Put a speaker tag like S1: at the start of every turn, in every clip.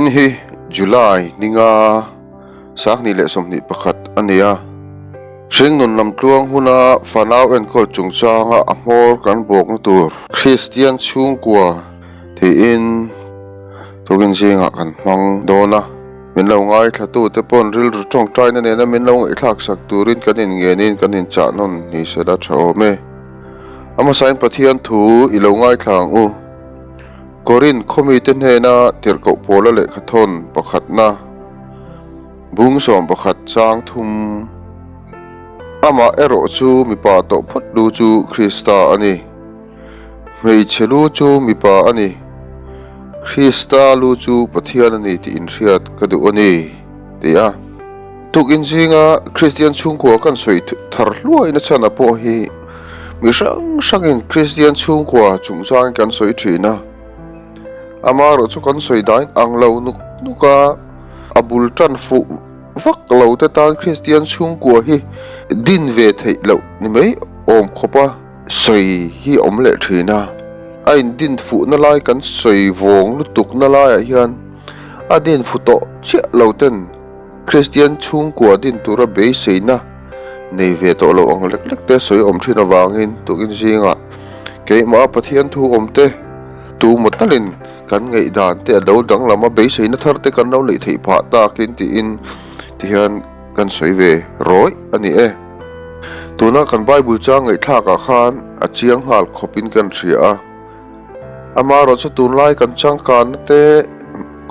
S1: Vawiin hi July ninga 2021 a ni a. Hringnun lamtluang huna fanau enkawl chungchanga a hmawr kan bawkna tur Kristian chhungkua tiin tukin zingah kan hmang dawn a. Min lo ngaithlatute pawn rilru tawngtaina nena min lo ngaihthlak sak turin kan inngenin kan inchah nawn ni se la tha awm e. A hmasain Pathian thu i lo ngaithla ang u. Korinth khawmite hnena tirhkoh pawla lehkhathawn pakhatna bung 11 chang thum. Amah erawh chu mipa tawh phawt lu chu Krista a ni. Hmeichhe lu chu mipa a ni. Krista lu chu Pathian a ni tih inhriat ka duh a ni, ti a. Tukin zinga Kristian chhungkua kan sawi thar hluaina chhan a pawh hi mi hrang hrangin Kristian chhungkua chungchangin kan sawi thin a. Amaherawh chu kan sawi dain ang lo nuk nuk a, a bul tan fuh vak lo te tan Kristian chhungkua hi din ve theih loh ni mai awm khawp a. Sawi hi a awm leh thin a, a indin fuhna lai kan sawi vawng lutukna laiah hian a din fu tawh chiah lo ten Kristian chhungkua din tura beiseina nei ve tawh lo ang lek lek te sawi awm thin avangin tukin zingah keimah Pathian thu awm te tumaw talin kan ngaihdan te a lo danglam a, beiseina thar te kan lo neih theih phah takin tiin tihian kan sawi ve rawih a ni e. Tuna kan Bible chang ngaihthlakah khan a chiang nghal khawpin kan hria a. Amaherawhchu tunlai kan changkanna te,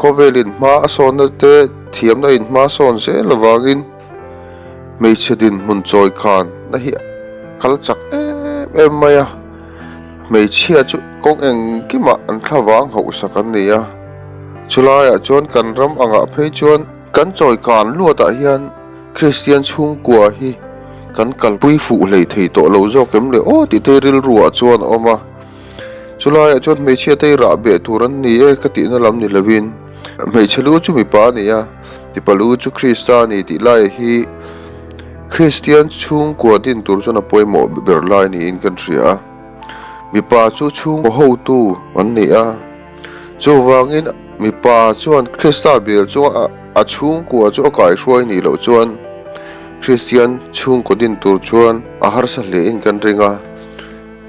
S1: khawvelin hma a sawnna te, thiamna in hma a sawn zel avangin hmeichhe dinhmun chawi khanna hi kal chak em em mai a. Hmeichhia chu kawng engkimah an thlavang hauhsak an ni a. Chulaiah chuan kan ram angah phei chuan kan chawi kan luatah hian Kristian chhungkua hi kan kalpui fuh hlei thei tawh lo zawk em le aw tih te rilruah chuan a awm a. Chulaiah chuan hmeichhia te hi rah beh tur an ni e ka tihna lam ni lovin hmeichhe lu chu mipa a ni a, mipa lu chu Krista a ni tih lai hi Kristian chhungkua din tur chuan a pawimawh ber lai niin kan hria a. Mipa chu chhungkaw hotu an ni a. Chuvangin mipa chuan Krista bel chunga a chhungkua chu a kaihruai nih loh chuan Kristian chhungkaw din tur chuan a harsa hle in kan ring a.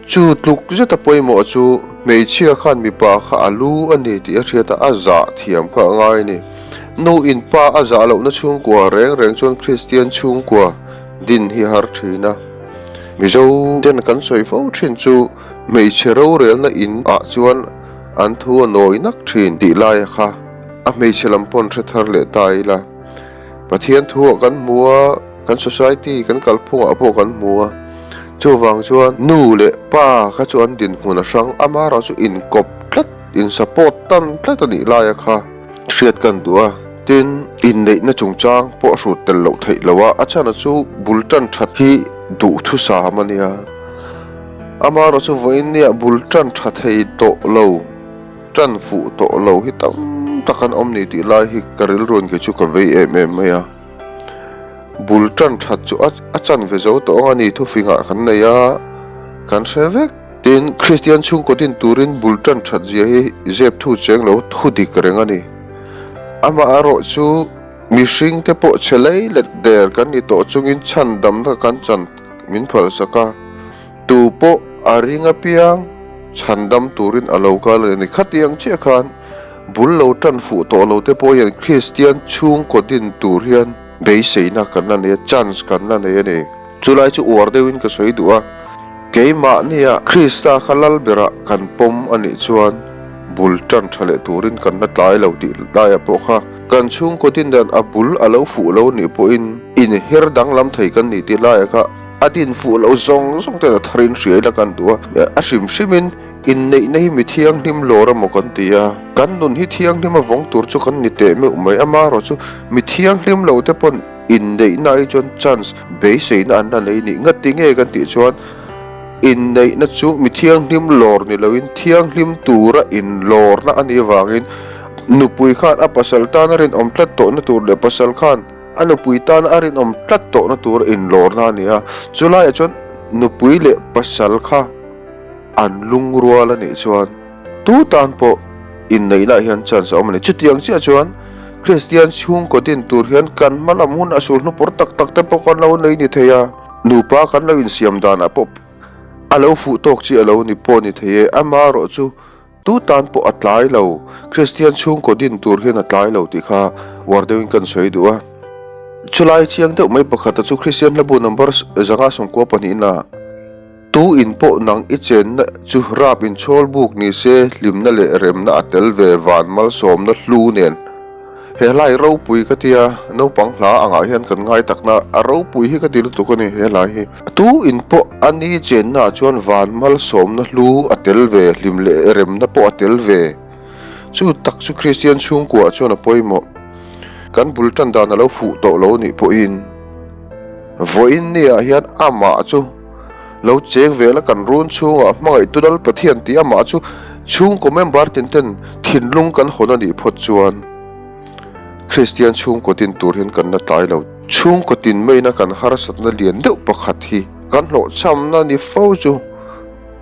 S1: Chu tluk zeta pawimawh chu hmeichhia khan mipa kha a lu a ni tih a hriat a, a zah thiam kha a ngai a ni. Nu in pa a zah lohna chhungkua reng reng chuan Kristian chhungkua din hi a har thin a. Mizo ten kan sawi fo thin chu Hmeichhe rorelna in ah chuan an thu a nawi nak thin tih laia kha a hmeichhe lam pawn hre thar leh ta ila. Pathian thu ah kan hmu a, kan society kan kalphung ah pawh kan hmu a. Chuvang chuan nu leh pa kha chu an dinhmun a hrang, amaherawh chu inkawp tlat, in support tan tlat a nih laia kha hriat kan duh a. Tin, inneihna chungchang pawh a hrut tel loh theih loh a, a chhan a chu bul tan that hi duhthusam a nia. Amaherawh chu vawiin nia bul tan tha thei tawh lo, tan fuh tawh lo hi tam tak an awm ni tih lai hi ka rilruin kei chu ka vei em em mai a. Bul tan that chu a chan ve zo tawh ang a ni thufingah kan nei a, kan hre vek. Tin, Kristian chhungkaw din turin bul tan that zia hi zep thu cheng lo thu dik reng a ni. Amaherawh chu mihring te pawh chhe lei let der kan ni tawh chungin chhandamna kan chan Min phalsak a, tu pawh a ring apiang chhandam turin a lo kal a ni. Khatiang chiah khan bul lo tan fuh tawh lo te pawh hian Kristian chhungkaw din tur hian beiseina kan la nei a, chance kan la nei a ni. Chulai chu uar deuhin ka sawi duh a, keimahnia Krista kha lal berah kan pawm a nih chuan bul tan tha leh turin kan la tlai lo tih laiah pawh kha kan chhungkaw din dan a bul a lo fuh lo nih pawhin Inher danglam thei kan nih tih laiah kha a din fuh loh zawng zawng ten a tharin hria ila kan duh a, a hrim hrimin inneihna hi mi thianghlim lawr emaw kan ti a, kan nun hi thianghlim a vawng tur chu kan ni teh meuh mai, amaherawh chu mi thianghlim lo te pawn inneihna ai chuan chance beiseina an la nei nih ngat ti nge kan tih chuan inneihna chu mi thianghlim lawr ni loin thianghlim tura inlawrna a nih avangin nupui khan a pasal tana rinawm tlat tawhna tur leh pasal khan A nupui tana a rinawm tlat tawhna tur inlawrna a ni a, chulaiah chuan nupui leh pasal kha an lungrual a nih chuan tu tan pawh inneihnaah hian chance a awm a ni. Chutiang chiah chuan Kristian chhungkaw din tur hian kan hma lam hun a sulhnu pawr tak tak te pawh kan lo nei ni thei a, nupa kan lo insiam danah pawh a lo fuh tawk chi a lo ni pawh ni thei e. Amaherawh chu tu tan pawh a tlai lo, Kristian chhungkaw din tur hian a tlai lo tih kha uar deuhin kan sawi duh a. Chulai chiang deuh mai pakhata chu Kristian hlabu number 192 ah, Tu in pawh nang i chenna chu rap inchhawl buk ni se hlimna leh remna a tel ve van malsawmna hlu nen. He hla hi ropui ka tia, naupang hla angah hian kan ngai takna a ropui hi ka ti lutuk a ni he hla hi. Tu in pawh a ni chenna ah chuan van malsawmna hlu a tel ve, hlim leh remna pawh a tel ve. Chu tak chu Kristian chhungkuaah chuan a pawimawh. Kan bul tan dan a lo fuh tawh lo nih pawhin vawiin ni ah hian amah chu lo cheng vel a kan run chhungah hmangaihtu Lal Pathian tih amah chu chhungkaw member tin ten thinlung kan hawn a nih phawt chuan Kristian chhungkaw din tur hian kan la tlai lo. Chhungkaw tin maina kan harsatna lian deuh pakhat hi kan hlawhchhamna ni fo chu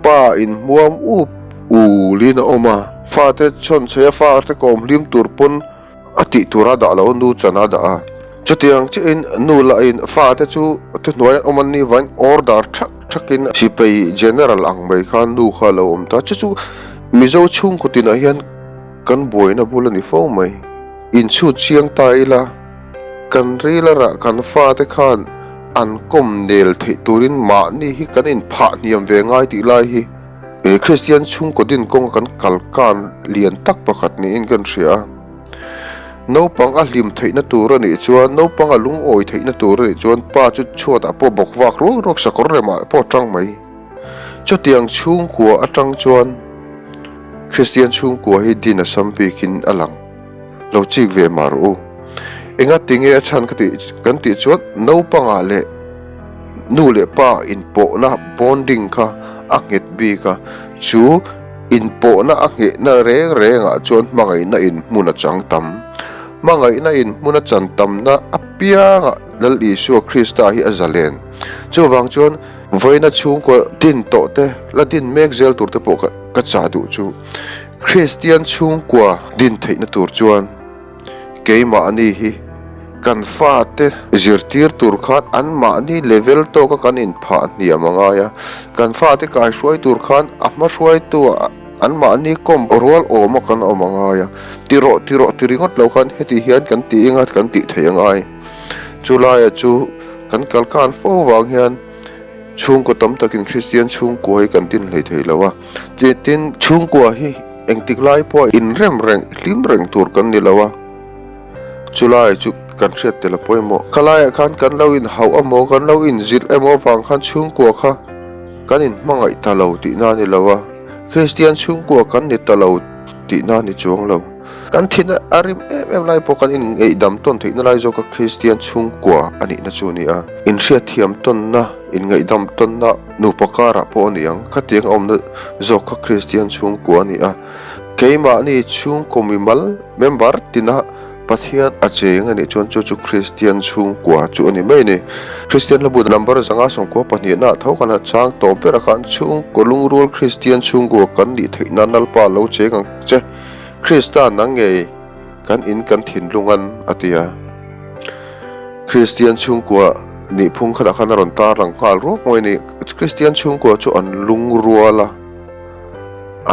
S1: pa inhmuam up ulin a awm a, fate chhawnchheia fate kawm hlim tur pawn A tih tur a dah lo, nu chan a dah a. Chutiang chiahin nu lahin fate chu thuhnuai an awm an nih vangin order thak thakin sipai general ang mai khan nu kha a lo awm ta. Chu chu Mizo chhungkaw tinah hian kan buaina bul a ni fo mai. Inchhut chiang ta ila, kan ril a rah kan fate khan an kawm nel theih turin mahni hi kan inphah hniam ve ngai tih lai hi He Kristian chhungkaw din kawnga kan kal kan lian tak pakhat niin kan hria a. Naupang a hlim theihna tur a nih chuan, naupang a lungawi theihna tur a nih chuan pa chu chhuatah pawh bawk vak ruak ruak sakawr remah pawh a tang mai. Chutiang chhungkua atang chuan Kristian chhungkua hi din a sam bikin a lang lo chik ve mah rawh u. Enga tinge a chhan ka tih kan tih chuan naupangah leh Nu leh pa inpawhna, bonding, kha a nghet bik a, chu inpawhna a nghehna reng rengah chuan hmangaihna in hmun a chang tam. Hmangaihna in hmun a chan tamna apiangah Lal Isua Krista hi a zalen. Chuvang chuan vawiina chhungkaw din tawh te, la din mek zel tur te pawh ka chah duh chu Kristian chhungkua din theihna tur chuan, Keimahni hi kan fate zirtir tur khan anmahni level tawka kan inphah hniam a ngai a, kan fate kaihruai tur khan a hmahruaitu ah anmahni kawm rual awma kan awm a ngai a, ti rawh ti rawh ti ringawt lo khan heti hian kan tih eng a kan tih theih a ngai. Chulaia chu kan kalkan fo vang hian chhungkaw tam takin Kristian chhungkua hi kan din hlei thei lo a, tin chhungkua hi Engtik lai pawh inrem reng, hlim reng tur kan ni lo a, chulai chu kan hriat tel a pawimawh. Khalaiah khan kan lo inhauh emaw, kan lo inzilh emaw avang khan chhungkua kha kan inhmangaih ta lo tihna a ni lo a, Kristian chhungkua kan ni ta lo tihna a ni chuang lo. Kan thin a rim em em lai pawh kan inngeidam tawn theihna lai zawka Kristian chhungkua a nihna chu a ni a, inhriatthiam tawnna, inngaihdam tawnna, Nupa karah pawh a ni ang, khatiang a awmna zawk kha Kristian chhungkua a ni a. Keimahni chhungkaw mimal, member, tina Pathian a cheng a nih chuan chu chu Kristian chhungkua chu a ni mai a ni. Kristian hlabu number 190 pahnihna ah tho khan a chang tawp berah khan chhungkaw lungrual Kristian chhungkua kan nih theih nan Lalpa lo cheng ang che, Krista nang ngei. Kan in kan thinlung an, a ti a. Kristian chhungkua nih phung khatah khan a rawn tar lang nghal ruak mai a ni. Kristian chhungkua chu an lungrual a,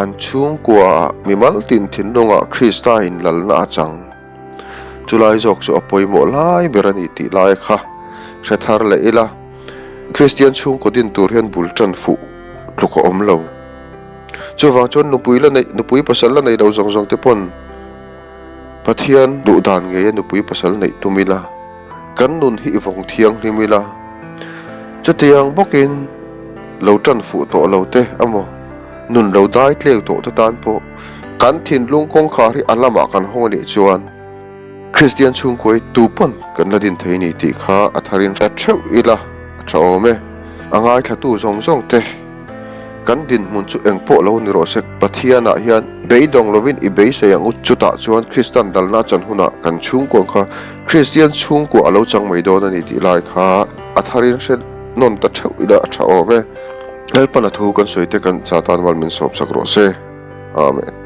S1: an chhungkuaah mimal tin thinlungah Krista inlalna a chang. Chulai zawk chu a pawimawh lai ber a ni tih lai kha hre thar leh ila. Kristian chhungkaw din tur hian bul tan fuh tluk a awm lo. Chuvang chuan nupui la neih, nupui pasal la neih lo zawng zawng te pawn Pathian duh dan ngeia nupui pasal neih tum ila, kan nun hi i vawng thianghlim ila, chutiang bawkin lo tan fuh tawh lo te emaw, nun lo dai tleu tawh te tan pawh kan thinlung kawngkhar hi a lamah kan hawng a nih chuan Kristian chhungkuai tu pawn kan la din thei ni tih kha a tharin hre theuh ila a tha awm e. A ngaithlatu zawng zawng te. Kan dinhmun chu eng pawh lo ni rawh se, Pathianah hian beidawng lovin i beisei ang u. Chutah chuan Kristan dalna a chan hunah kan chhungkua kha Kristian chhungkua a lo chang mai dawn a ni tih lai kha a tharin hre nawn ta theuh ila a tha awm e. Lalpana thu kan sawi te kan Satan mal min sawpsak rawh se. Amen.